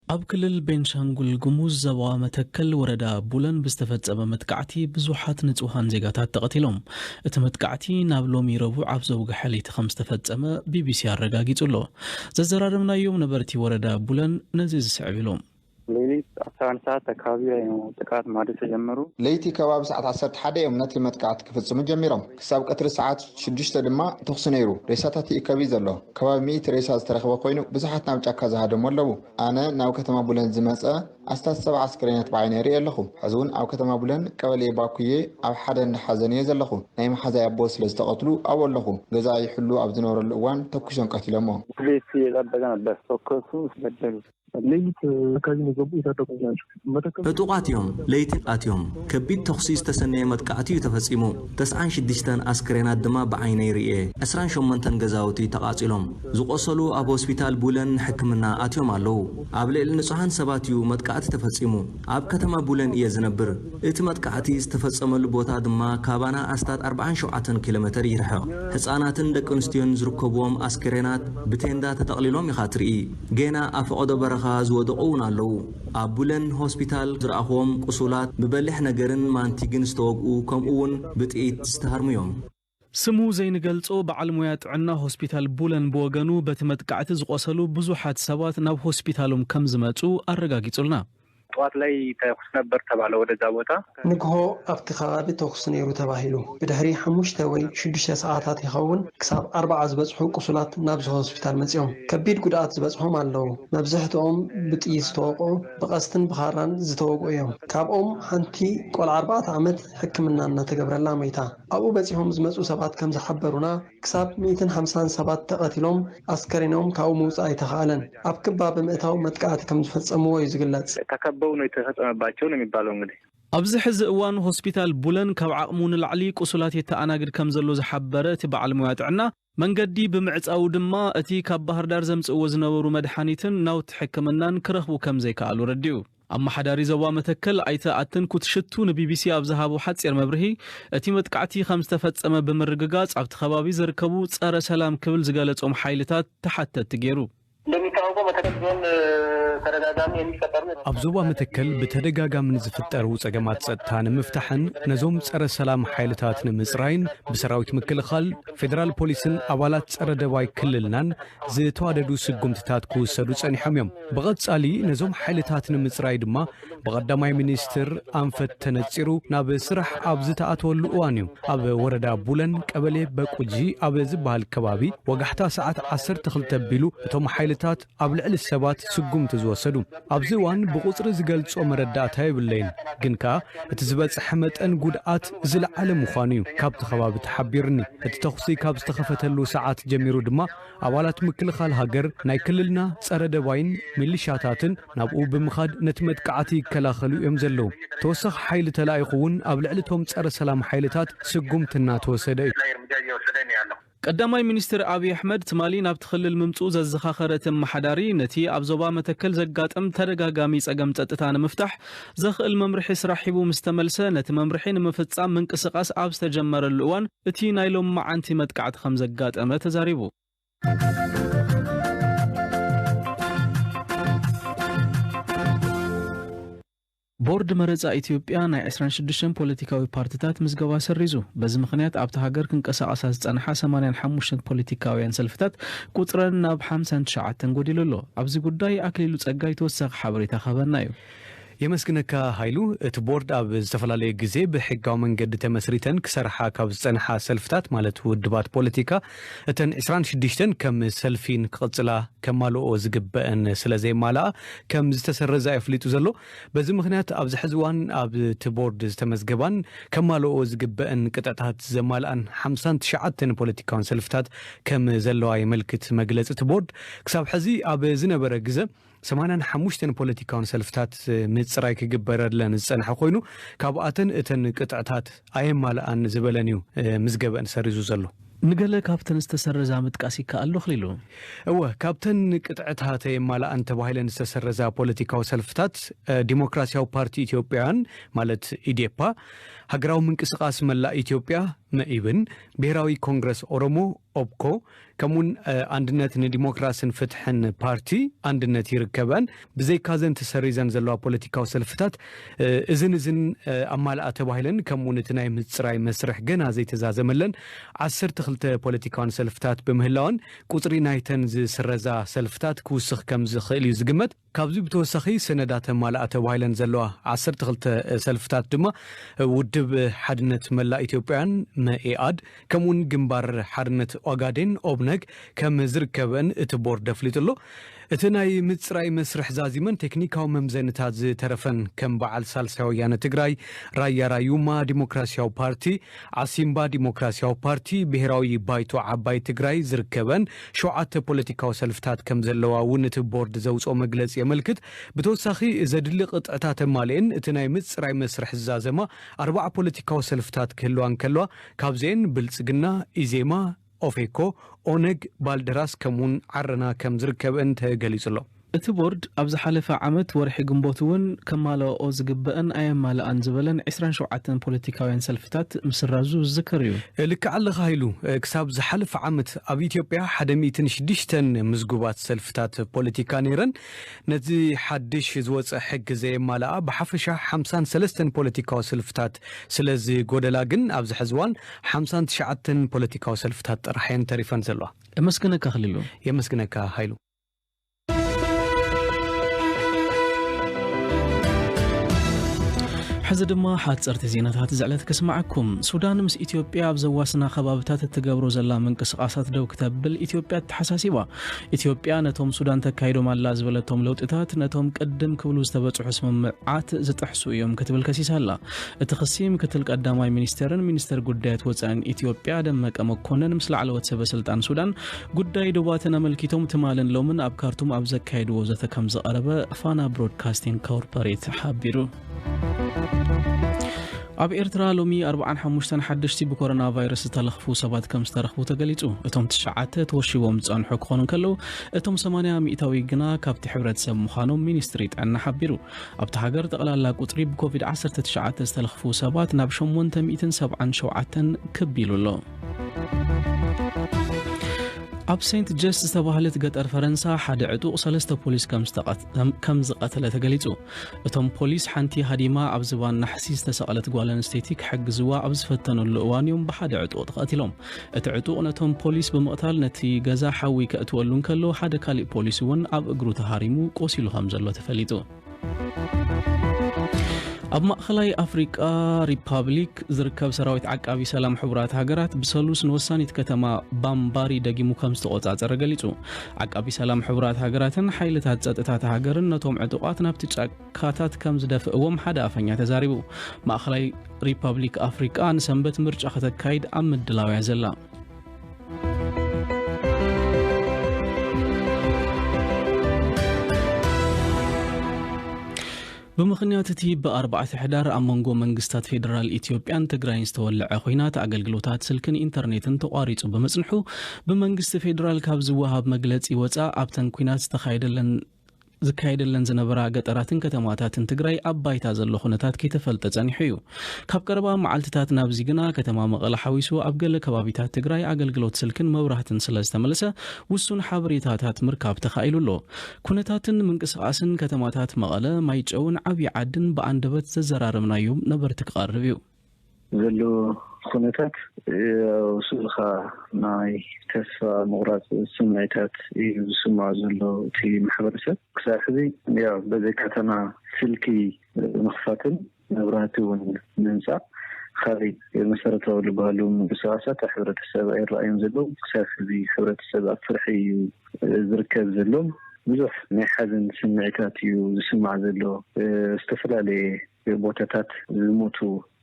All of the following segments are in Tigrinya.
ኣብ ክልል ቤንሻንጉል ጉሙዝ ዞባ መተከል ወረዳ ቡለን ብዝተፈጸመ መጥቃዕቲ ብዙሓት ንጹሃን ዜጋታት ተቐቲሎም። እቲ መጥቃዕቲ ናብ ሎሚ ረቡዕ ኣብ ዘውግሐ ለይቲ ከም ዝተፈጸመ ቢቢሲ ኣረጋጊጹ ኣሎ። ዘዘራረብናዮም ነበርቲ ወረዳ ቡለን ነዚ ዝስዕብ ኢሎም። ሌሊት አስራ አንድ ሰዓት አካባቢ ላይ ነው ጥቃት ማድረስ የጀመሩ። ለይቲ ከባቢ ሰዓት ዓሰርተ ሓደ እዮም ነቲ መጥቃዕቲ ክፍጽሙ ጀሚሮም። ክሳብ ቀትሪ ሰዓት ሽዱሽተ ድማ ተኹሲ ነይሩ። ሬሳታት ይእከብ እዩ ዘሎ። ከባቢ ሚእቲ ሬሳ ዝተረኽበ ኮይኑ፣ ብዙሓት ናብ ጫካ ዝሃደሙ ኣለዉ። ኣነ ናብ ከተማ ቡለን ዝመጸ ኣስታት ሰብዓ ኣስክሬናት ብዓይነይ ርኢ ኣለኹ። ሕዚ እውን ኣብ ከተማ ቡለን ቀበሌ ባኩዬ ኣብ ሓደ እንዳ ሓዘን እየ ዘለኹ። ናይ መሓዛይ ኣቦ ስለ ዝተቐትሉ ኣብኡ ኣለኹ። ገዛ ይሕሉ ኣብ ዝነበረሉ እዋን ተኩሶም ቀቲሎሞ። ቤት እየጠበቀ ነበር፣ ተኮሱ፣ ገደሉ። ሌሊት አካባቢ ነው የገቡ፣ የታጠቁ ናቸው። መተከል ዕጡቓት እዮም፣ ለይቲ ኣትዮም። ከቢድ ተኹሲ ዝተሰነየ መጥቃዕቲ እዩ ተፈጺሙ። ተስዓን ሽዱሽተን ኣስክሬናት ድማ ብዓይነይ ርእየ። ዕስራን ሸሞንተን ገዛውቲ ተቓጺሎም። ዝቖሰሉ ኣብ ሆስፒታል ቡለን ንሕክምና ኣትዮም ኣለዉ። ኣብ ልዕሊ ንጹሃን ሰባት እዩ መጥቃዕቲ ተፈጺሙ። ኣብ ከተማ ቡለን እየ ዝነብር። እቲ መጥቃዕቲ ዝተፈጸመሉ ቦታ ድማ ካባና ኣስታት ኣርብዓን ሸውዓተን ኪሎ ሜተር ይርሕቕ። ህጻናትን ደቂ ኣንስትዮን ዝርከብዎም ኣስክሬናት ብቴንዳ ተጠቕሊሎም ኢኻ ትርኢ። ጌና ኣብ ፈቐዶ በረኻ ዝወደቑ እውን ኣለዉ። ኣብ ቡለን ሆስፒታል ዝረኣኽዎም ቁሱላት ብበሊሕ ነገርን ማንቲግን ዝተወግኡ፣ ከምኡ እውን ብጥይት ዝተሃርሙ እዮም። ስሙ ዘይንገልጾ በዓል ሞያ ጥዕና ሆስፒታል ቡለን ብወገኑ፣ በቲ መጥቃዕቲ ዝቖሰሉ ብዙሓት ሰባት ናብ ሆስፒታሎም ከም ዝመጹ ኣረጋጊጹልና። ጠዋት ላይ ተኩስ ነበር ተባለ ወደዛ ቦታ። ንግሆ ኣብቲ ከባቢ ተኹሲ ነይሩ ተባሂሉ። ብድሕሪ ሓሙሽተ ወይ ሽዱሽተ ሰዓታት ይኸውን ክሳብ ኣርባዓ ዝበጽሑ ቁሱላት ናብዚ ሆስፒታል መጺኦም። ከቢድ ጉድኣት ዝበጽሖም ኣለዉ። መብዝሕትኦም ብጥይት ዝተወቕዑ፣ ብቐስትን ብኻራን ዝተወግኡ እዮም። ካብኦም ሓንቲ ቆልዓ ኣርባዕተ ዓመት ሕክምና እናተገብረላ ሞይታ። ኣብኡ በጺሖም ዝመጹ ሰባት ከም ዝሓበሩና፣ ክሳብ ሚእትን ሓምሳን ሰባት ተቐቲሎም፣ ኣስከሬኖም ካብኡ ምውጻእ ኣይተኻእለን። ኣብ ክባ ብምእታው መጥቃዕቲ ከም ዝፈጸምዎ እዩ ዝግለጽ። ተከበው ነው የተፈጸመባቸው ነው የሚባለው። እንግዲህ ኣብዚ ሕዚ እዋን ሆስፒታል ቡለን ካብ ዓቕሙ ንላዕሊ ቁሱላት የተኣናግድ ከም ዘሎ ዝሓበረ እቲ በዓል ሞያ ጥዕና፣ መንገዲ ብምዕጻዉ ድማ እቲ ካብ ባህር ዳር ዘምጽእዎ ዝነበሩ መድሓኒትን ናውቲ ሕክምናን ክረኽቡ ከም ዘይከኣሉ ረዲኡ። ኣመሓዳሪ ዞባ መተከል ኣይተ ኣትንኩት ሽቱ ንቢቢሲ ኣብ ዝሃቦ ሓጺር መብርሂ፣ እቲ መጥቃዕቲ ከም ዝተፈጸመ ብምርግጋጽ፣ ኣብቲ ከባቢ ዝርከቡ ጸረ ሰላም ክብል ዝገለጾም ሓይልታት ተሓተትቲ ገይሩ። እንደሚታወቀው መተከል ዞን ተደጋጋሚ የሚፈጠሩ ኣብ ዞባ መተከል ብተደጋጋሚ ንዝፍጠሩ ጸገማት ጸጥታ ንምፍታሕን ነዞም ጸረ ሰላም ሓይልታት ንምጽራይን ብሰራዊት ምክልኻል፣ ፌደራል ፖሊስን ኣባላት ጸረ ደባይ ክልልናን ዝተዋደዱ ስጉምትታት ክውሰዱ ጸኒሖም እዮም። ብቐጻሊ ነዞም ሓይልታት ንምጽራይ ድማ ብቐዳማይ ሚኒስትር ኣንፈት ተነጺሩ ናብ ስራሕ ኣብ ዝተኣተወሉ እዋን እዩ ኣብ ወረዳ ቡለን ቀበሌ በቁጂ ኣብ ዝበሃል ከባቢ ወጋሕታ ሰዓት ዓሰርተ ክልተ ኣቢሉ እቶም ሓይልታት ኣብ ልዕሊ ሰባት ስጉምቲ ዝወሰዱ። ኣብዚ እዋን ብቑጽሪ ዝገልጾ መረዳእታ የብለይን፣ ግን ከኣ እቲ ዝበጽሐ መጠን ጉድኣት ዝለዓለ ምዃኑ እዩ ካብቲ ከባቢ ተሓቢሩኒ። እቲ ተኹሲ ካብ ዝተኸፈተሉ ሰዓት ጀሚሩ ድማ ኣባላት ምክልኻል ሃገር፣ ናይ ክልልና ጸረ ደባይን ሚሊሻታትን ናብኡ ብምኻድ ነቲ መጥቃዕቲ ይከላኸሉ እዮም ዘለዉ። ተወሳኺ ሓይሊ ተላኢኹ እውን ኣብ ልዕሊ እቶም ጸረ ሰላም ሓይልታት ስጉምቲ እናተወሰደ እዩ። ቀዳማይ ሚኒስትር ኣብይ ኣሕመድ ትማሊ ናብቲ ክልል ምምጽኡ ዘዘኻኸረ እቲ ኣመሓዳሪ፣ ነቲ ኣብ ዞባ መተከል ዘጋጥም ተደጋጋሚ ጸገም ጸጥታ ንምፍታሕ ዘኽእል መምርሒ ስራሕ ሂቡ ምስ ተመልሰ፣ ነቲ መምርሒ ንምፍጻም ምንቅስቓስ ኣብ ዝተጀመረሉ እዋን፣ እቲ ናይ ሎማዓንቲ መጥቃዕቲ ከም ዘጋጠመ ተዛሪቡ። ቦርድ መረጻ ኢትዮጵያ ናይ ዕስራን ሽዱሽተን ፖለቲካዊ ፓርትታት ምዝገባ ሰሪዙ። በዚ ምኽንያት ኣብታ ሃገር ክንቀሳቐሳ ዝጸንሓ ሰማንያን ሓሙሽተን ፖለቲካውያን ሰልፍታት ቁጽረን ናብ ሓምሳን ትሽዓተን ጎዲሉ ኣሎ። ኣብዚ ጉዳይ ኣክሊሉ ጸጋይ ተወሳኺ ሓበሬታ ክህበና እዩ። የመስግነካ ሃይሉ። እቲ ቦርድ ኣብ ዝተፈላለየ ግዜ ብሕጋዊ መንገዲ ተመስሪተን ክሰርሓ ካብ ዝጸንሓ ሰልፍታት፣ ማለት ውድባት ፖለቲካ፣ እተን ዕስራን ሽዱሽተን ከም ሰልፊ ንክቕጽላ ከማልኦ ዝግበአን ስለ ዘየማልኣ ከም ዝተሰረዛ እዩ ኣፍሊጡ ዘሎ። በዚ ምኽንያት ኣብዚ ሕዚ እዋን ኣብቲ ቦርድ ዝተመዝገባን ከማልኦ ዝግበአን ቅጥዕታት ዘማልኣን ሓምሳን ትሽዓተን ፖለቲካውን ሰልፍታት ከም ዘለዋ የመልክት መግለጺ እቲ ቦርድ። ክሳብ ሕዚ ኣብ ዝነበረ ግዘ ሰማንያን ሓሙሽተን ፖለቲካውን ሰልፍታት ምጽራይ ክግበረለን ዝጸንሐ ኮይኑ፣ ካብኣተን እተን ቅጥዕታት ኣየማልኣን ዝበለን እዩ፣ እ፣ ምዝገበአን ሰሪዙ ዘሎ። ንገለ ካብተን ዝተሰረዛ ምጥቃስ ይከኣል ዶ ክሊሉ? እወ፣ ካብተን ቅጥዕታት ኣየማልኣን ተባሂለን ዝተሰረዛ ፖለቲካዊ ሰልፍታት፣ እ፣ ዲሞክራሲያዊ ፓርቲ ኢትዮጵያውያን፣ ማለት ኢዴፓ፣ ሃገራዊ ምንቅስቃስ መላእ ኢትዮጵያ፣ መኢብን፣ ብሄራዊ ኮንግረስ ኦሮሞ፣ ኦብኮ፣ ከምኡውን፣ እ፣ ኣንድነት ንዲሞክራስን ፍትሕን ፓርቲ ኣንድነት ይርከበን። ብዘይካዘን ተሰሪዘን ዘለዋ ፖለቲካዊ ሰልፍታት፣ እ፣ እዝን እዝን፣ እ፣ ኣማልኣ ተባሂለን፣ ከምኡውን እቲ ናይ ምጽራይ መስርሕ ገና ዘይተዛዘመለን ዓሰርተ ክልተ ፖለቲካውያን ሰልፍታት ብምህላወን፣ ቁጽሪ ናይተን ዝስረዛ ሰልፍታት ክውስኽ ከም ዝኽእል እዩ ዝግመት። ካብዚ ብተወሳኺ፣ ሰነዳ ተማልኣ ተባሂለን ዘለዋ ዓሰርተ ክልተ ሰልፍታት ድማ፣ ውድብ ሓድነት መላእ ኢትዮጵያን፣ መኢኣድ፣ ከምኡውን ግንባር ሓርነት ኦጋዴን፣ ኦብነግ፣ ከም ዝርከበን እቲ ቦርድ ኣፍሊጡ ኣሎ። እቲ ናይ ምጽራይ መስርሕ ዛዚመን ቴክኒካዊ መምዘንታት ዝተረፈን፣ ከም በዓል ሳልሳይ ወያነ ትግራይ፣ ራያ ራዩማ ዲሞክራሲያዊ ፓርቲ፣ ዓሲምባ ዲሞክራሲያዊ ፓርቲ፣ ብሄራዊ ባይቶ ዓባይ ትግራይ ዝርከበን ሸውዓተ ፖለቲካዊ ሰልፍታት ከም ዘለዋ እውን እቲ ቦርድ ዘውፅኦ መግለፂ የመልክት። ብተወሳኺ፣ ዘድሊ ቅጥዕታት ኣማሊኤን እቲ ናይ ምፅራይ መስርሕ ዝዛዘማ ኣርባዓ ፖለቲካዊ ሰልፍታት ክህልዋ እንከለዋ፣ ካብዚኤን ብልፅግና፣ ኢዜማ፣ ኦፌኮ፣ ኦነግ፣ ባልደራስ ከምኡውን ዓረና ከም ዝርከበን ተገሊጹ ኣሎ። እቲ ቦርድ ኣብ ዝሓለፈ ዓመት ወርሒ ግንቦት እውን ከማልኣኦ ዝግበአን ኣየማልኣን ዝበለን ዕስራን ሸውዓተን ፖለቲካውያን ሰልፍታት ምስራዙ ዝዝከር እዩ። ልክዕ ኣለኻ ሃይሉ፣ ክሳብ ዝሓለፈ ዓመት ኣብ ኢትዮጵያ ሓደ ሚእትን ሽዱሽተን ምዝጉባት ሰልፍታት ፖለቲካ ነይረን። ነዚ ሓድሽ ዝወፀ ሕግ ዘየማልኣ ብሓፈሻ ሓምሳን ሰለስተን ፖለቲካዊ ሰልፍታት ስለ ዝጎደላ ግን ኣብዚ ሕዚ እዋን ሓምሳን ትሽዓተን ፖለቲካዊ ሰልፍታት ጥራሕ እየን ተሪፈን ዘለዋ። እመስግነካ ኣኽሊሉ። የመስግነካ ሃይሉ። ሕዚ ድማ ሓጸርቲ ዜናታት ዝዕለት ከስማዓኩም። ሱዳን ምስ ኢትዮጵያ ኣብ ዘዋስና ከባብታት እትገብሮ ዘላ ምንቅስቓሳት ደው ክተብል ኢትዮጵያ ተሓሳሲባ። ኢትዮጵያ ነቶም ሱዳን ተካይዶም ኣላ ዝበለቶም ለውጥታት ነቶም ቅድም ክብሉ ዝተበጽሑ ስምምዓት ዝጥሕሱ እዮም ክትብል ከሲሳ ኣላ። እቲ ክሲ ምክትል ቀዳማይ ሚኒስተርን ሚኒስተር ጉዳያት ወጻእን ኢትዮጵያ ደመቀ መኮነን ምስ ላዕለዎት ሰበ ስልጣን ሱዳን ጉዳይ ዶባትን ኣመልኪቶም ትማልን ሎምን ኣብ ካርቱም ኣብ ዘካየድዎ ዘተ ከም ዝቐረበ ፋና ብሮድካስቲንግ ኮርፖሬት ሓቢሩ። ኣብ ኤርትራ ሎሚ ኣርባዓን ሓሙሽተን ሓደሽቲ ብኮሮና ቫይረስ ዝተለኽፉ ሰባት ከም ዝተረኽቡ ተገሊጹ። እቶም ትሽዓተ ተወሺቦም ዝጸንሑ ክኾኑ እንከለዉ፣ እቶም ሰማንያ ሚእታዊ ግና ካብቲ ሕብረተሰብ ምዃኖም ሚኒስትሪ ጥዕና ሓቢሩ። ኣብታ ሃገር ጠቕላላ ቁጽሪ ብኮቪድ ዓሰርተ ትሽዓተ ዝተለኽፉ ሰባት ናብ ሸሞንተ ሚእትን ሰብዓን ሸውዓተን ክብ ኢሉ ኣሎ። ኣብ ሴንት ጀስ ዝተባህለት ገጠር ፈረንሳ ሓደ ዕጡቕ ሰለስተ ፖሊስ ከም ዝተቐት-፣ ከም ዝቐተለ ተገሊጹ። እቶም ፖሊስ ሓንቲ ሃዲማ ኣብ ዝባን ናሕሲ ዝተሰቕለት ጓል ኣንስተይቲ ክሕግዝዋ ኣብ ዝፈተነሉ እዋን እዮም ብሓደ ዕጡቕ ተቐቲሎም። እቲ ዕጡቕ ነቶም ፖሊስ ብምቕታል ነቲ ገዛ ሓዊ ከእትወሉ እንከሎ ሓደ ካሊእ ፖሊስ እውን ኣብ እግሩ ተሃሪሙ ቆሲሉ ከም ዘሎ ተፈሊጡ። ኣብ ማእኸላይ ኣፍሪቃ ሪፓብሊክ ዝርከብ ሰራዊት ዓቃቢ ሰላም ሕቡራት ሃገራት ብሰሉስ ንወሳኒት ከተማ ባምባሪ ደጊሙ ከም ዝተቖጻጸረ ገሊጹ። ዓቃቢ ሰላም ሕቡራት ሃገራትን ሓይልታት ጸጥታ እታ ሃገርን ነቶም ዕጡቓት ናብቲ ጫካታት ከም ዝደፍእዎም ሓደ ኣፈኛ ተዛሪቡ። ማእኸላይ ሪፓብሊክ ኣፍሪቃ ንሰንበት ምርጫ ከተካይድ ኣብ ምድላው እያ ዘላ። ብምኽንያት እቲ ብኣርባዕተ ሕዳር ኣብ መንጎ መንግስታት ፌደራል ኢትዮጵያን ትግራይን ዝተወልዐ ኹናት ኣገልግሎታት ስልክን ኢንተርኔትን ተቋሪጹ ብምጽንሑ፣ ብመንግስቲ ፌደራል ካብ ዝወሃብ መግለጺ ወጻእ ኣብተን ኲናት ዝተኻየደለን ዝካየደለን ዝነበራ ገጠራትን ከተማታትን ትግራይ ኣብ ባይታ ዘሎ ኩነታት ከይተፈልጠ ጸኒሑ እዩ። ካብ ቀረባ መዓልትታት ናብዚ ግና ከተማ መቐለ ሓዊሱ ኣብ ገለ ከባቢታት ትግራይ ኣገልግሎት ስልክን መብራህትን ስለ ዝተመለሰ ውሱን ሓበሬታታት ምርካብ ተኻኢሉ ኣሎ። ኩነታትን ምንቅስቓስን ከተማታት መቐለ፣ ማይጨውን ዓብዪ ዓድን ብኣንደበት ዘዘራረብናዮም ነበርቲ ክቐርብ እዩ። ዘሎ ኩነታት፣ ያው፣ ስእልኻ ናይ ተስፋ ምቑራጽ ስምዒታት እዩ ዝስምዖ ዘሎ እቲ ማሕበረሰብ። ክሳብ ሕዚ፣ ያው፣ በዚ ከተማ ስልኪ ምኽፋትን መብራህቲ እውን ምምጻእ፣ ካልእ መሰረታዊ ዝበሃሉ ምንቅስቓሳት ሕብረተሰብ ኣይረኣዩን ዘለዉ። ክሳብ ሕዚ ሕብረተሰብ ኣብ ፍርሒ እዩ ዝርከብ ዘሎ። ብዙሕ ናይ ሓዘን ስምዒታት እዩ ዝስማዕ ዘሎ። ዝተፈላለየ ቦታታት ዝሞቱ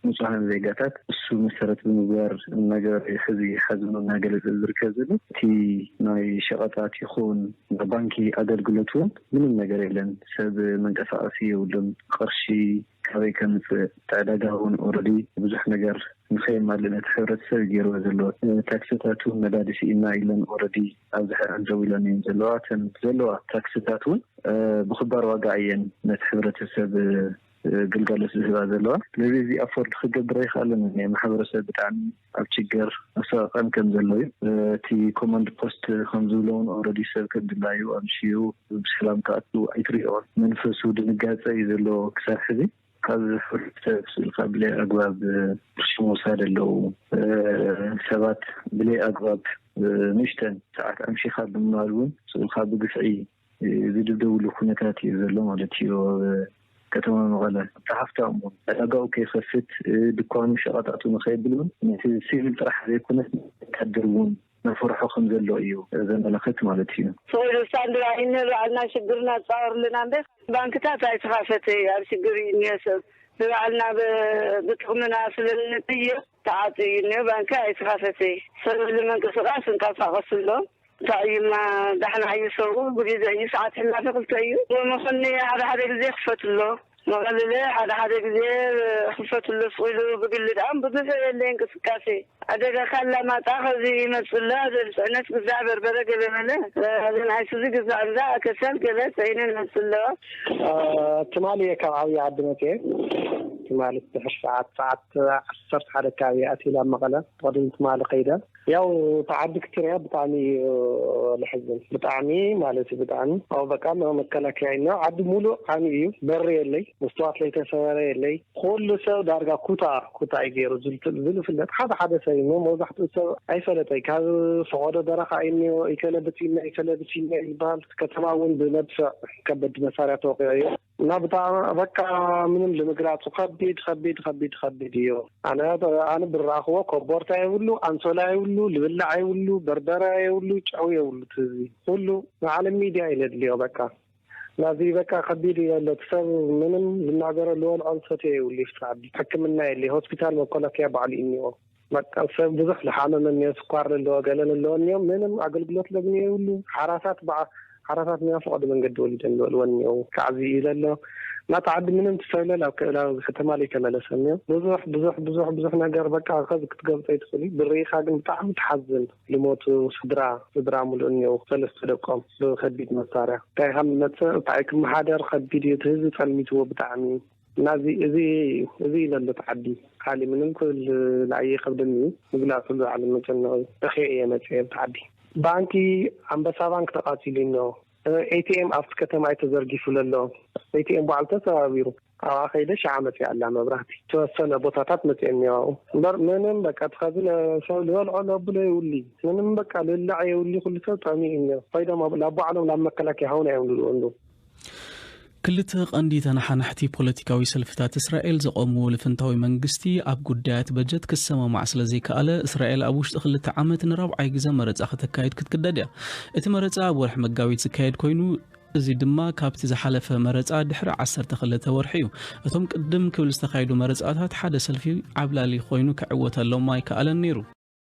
ንጹሃን ዜጋታት እሱ መሰረት ብምግባር እናገበረ እዩ ሕዚ ሓዘኑ እናገለጸ ዝርከብ ዘሎ። እቲ ናይ ሸቐጣት ይኹን ናይ ባንኪ ኣገልግሎት እውን ምንም ነገር የለን። ሰብ መንቀሳቐሲ የብሉን። ቅርሺ ካበይ ከምጽእ፣ እቲ ዕዳጋ እውን ኦረዲ ብዙሕ ነገር ንኸየማልእ ነቲ ሕብረተሰብ እዩ ገይርዎ ዘለዎ። ታክስታት እውን ነዳዲ ስኢና ኢለን ኦረዲ ኣብዚ ሕራን ደው ኢለን እየን ዘለዋ። እተን ዘለዋ ታክስታት እውን፣ እ፣ ብኽባር ዋጋ እየን ነቲ ሕብረተሰብ ግልጋሎት ዝህባ ዘለዋ። ስለዚ እዚ ኣፎርድ ክገብር ኣይክኣለን። ናይ ማሕበረሰብ ብጣዕሚ ኣብ ችግር ኣሰቃቀን ከም ዘሎ እዩ። እቲ ኮማንድ ፖስት ከም ዝብለውን ኦረዲ ሰብ ከም ድላዩ ኣምሽዩ ብሰላም ክኣቱ ኣይትሪኦን። መንፈሱ ድንጋፀ እዩ ዘለዎ ክሳብ ሕዚ። ካብ ሕብረተሰብ ስእልካ ብለይ ኣግባብ ሽም ወሳድ ኣለዉ። ሰባት ብለይ ኣግባብ ንእሽተን ሰዓት ኣምሺኻ ብምባል እውን ስእልካ ብግፍዒ ዝድብደብሉ ኩነታት እዩ ዘሎ ማለት እዩ። ኣብ ከተማ መቐለ እቲ ሃፍታም እውን ዕዳጋኡ ከይኸፍት፣ ድኳኑ ሸቐጣቱ ንኸየብል እውን ነቲ ሲቪል ጥራሕ ዘይኮነስ ወታደር እውን መፍርሖ ከም ዘሎ እዩ ዘመለኽት ማለት እዩ። ስቕ ኢሉ ስታንድባይ ንባዕልና ሽግርና ፃወርልና እንደ ባንክታት ኣይተኻፈተ ኣብ ሽግር እዩ እኒኦ ሰብ ንባዕልና ብ- ብጥቕምና ስለ እንጥይቕ ተዓፅዩ እዩ እኒኦ ባንኪ ኣይተኻፈተ ሰብ ዝመንቅስቃስ እንቀሳቀስ ኣሎ። እንታይ እዩማ ዳሕና እዩ ሰው ብግዜ እዩ ሰዓት ሕላፊ ክልተ እዩ ወመኸኒ ሓደ ሓደ ግዜ ክፈት ኣሎ መቐለለ ሓደ ሓደ ግዜ ክፈት ኣሎ ስቕ ኢሉ ብግሊ ደኣም ብዙሕ የለ እንቅስቃሴ ኣደጋ ካላ ማጣ ከዚ ይመፅእ ኣሎ ኣዘል ፅዕነት ግዛዕ በርበረ ገለ በለ እዘን ኣይሱዚ ግዛዕ ግዛዕ ከሰል ገለ ፅዒነ ንመፅእ ኣለዋ። ትማሊ እየ ካብ ዓብዪ ዓዲ መፅየ። ትማሊ ድሕሪ ሰዓት ሰዓት ዓሰርተ ሓደ ኣካባቢ ኣትየ ናብ መቐለ ብቕድሚ ትማሊ ከይደ። ያው እቲ ዓዲ ክትሪኦ ብጣዕሚ እዩ ለሕዝን ብጣዕሚ ማለት እዩ ብጣዕሚ ኣብ በቃ መከላከያ እዩ ዓዲ ሙሉእ ዓሚ እዩ። በሪ የለይ መስትዋት ለይተሰበረ የለይ። ኩሉ ሰብ ዳርጋ ኩታ ኩታ እዩ ገይሩ ዝል- ዝልፍለጥ ሓደ ሓደ ሰብ እዩ መብዛሕትኡ ሰብ ኣይፈለጠይ ካብ ፈቐዶ በረኻ እዩ እኒኦ። ኢከለ ብፂና ኢከለ ብፂና ይበሃል። ከተማ እውን ብመድፍዕ ከበድ መሳርያ ተወቂዑ እዩ። እና ብጣዕሚ በቃ ምንም ንምግላፁ ከቢድ ከቢድ ከቢድ ከቢድ እዩ። ኣነ ኣነ ብራኽዎ ኮቦርታ የብሉ፣ ኣንሶላ የብሉ፣ ልብላዕ የብሉ፣ በርበረ የብሉ፣ ጨው የብሉ። ትዚ ኩሉ ንዓለም ሚድያ እዩ ለድልዮ በቃ ናዚ በቃ ከቢድ እዩ ዘሎ። እቲ ሰብ ምንም ዝናገረሉ ወልዖ ዝሰትዮ የብሉ። ይፍትሓ ሕክምና የለ ሆስፒታል መኮላከያ ባዕሉ እዩ እኒኦ። በቃ ሰብ ብዙሕ ዝሓመመ እኒኦ፣ ስኳር ዘለዎ ገለ ዘለዎ እኒኦ፣ ምንም ኣገልግሎት ለግኒ የብሉ። ሓራሳት በዓ ሓራሳት እኒኦ፣ ፈቐዶ መንገዲ ወሊደን ዝበልወን እኒኦ። ካብዚ እዩ ዘሎ ናታ ዓዲ ምንም ትሰብለል ኣብ ክእላዊ ከተማ ለይተመለሰ እኒኦ። ብዙሕ ብዙሕ ብዙሕ ብዙሕ ነገር በቃ ከዚ ክትገልጾ ይትኽእል እዩ። ብርኢኻ ግን ብጣዕሚ ትሓዝን። ልሞቱ ስድራ ስድራ ሙሉእ እኒኦ፣ ሰለስተ ደቆም ብከቢድ መሳርያ እንታይ ከም ዝመፅእ እንታይ ክመሓደር ከቢድ እዩ። እቲ ህዝቢ ጸልሚትዎ ብጣዕሚ እና እዚ እዚ እዚ እዩ ዘሎ እቲ ዓዲ። ካሊ ምንም ክብል ንዓይ ይከብደኒ እዩ ምግላፅ ዝዓለ መጨነቂ እዩ። በኪ እየ መፅየ ኣብቲ ዓዲ። ባንኪ ኣንበሳ ባንክ ተቃፂሉ እኒኦ። ኤቲኤም ኣብቲ ከተማ እዩ ተዘርጊፉ ዘሎ። ኤቲኤም ባዕሉ ተሰባቢሩ ኣብኣ ከይደ ሸዓ መፅያ ኣላ መብራህቲ ተወሰነ ቦታታት መፅየ እኒኦ። እምበር ምንም በቃ ትኸዚ ሰብ ዝበልዖ ለብሎ የብሉ። ምንም በቃ ልላዕ የብሉ። ኩሉ ሰብ ጠሚኡ እኒኦ። ኮይዶም ናብ ባዕሎም ናብ መከላከያ ሃውና እዮም ዝልኡ። ክልተ ቀንዲ ተነሓናሕቲ ፖለቲካዊ ሰልፍታት እስራኤል ዘቖምዎ ልፍንታዊ መንግስቲ ኣብ ጉዳያት በጀት ክሰማማዕ ስለዘይከኣለ እስራኤል ኣብ ውሽጢ ክልተ ዓመት ንራብዓይ ግዘ መረፃ ከተካይድ ክትግደድ እያ። እቲ መረፃ ኣብ ወርሒ መጋቢት ዝካየድ ኮይኑ እዚ ድማ ካብቲ ዝሓለፈ መረፃ ድሕሪ ዓሰርተ ክልተ ወርሒ እዩ። እቶም ቅድም ክብል ዝተኻየዱ መረፃታት ሓደ ሰልፊ ዓብላሊ ኮይኑ ክዕወተሎም ኣይከኣለን ነይሩ።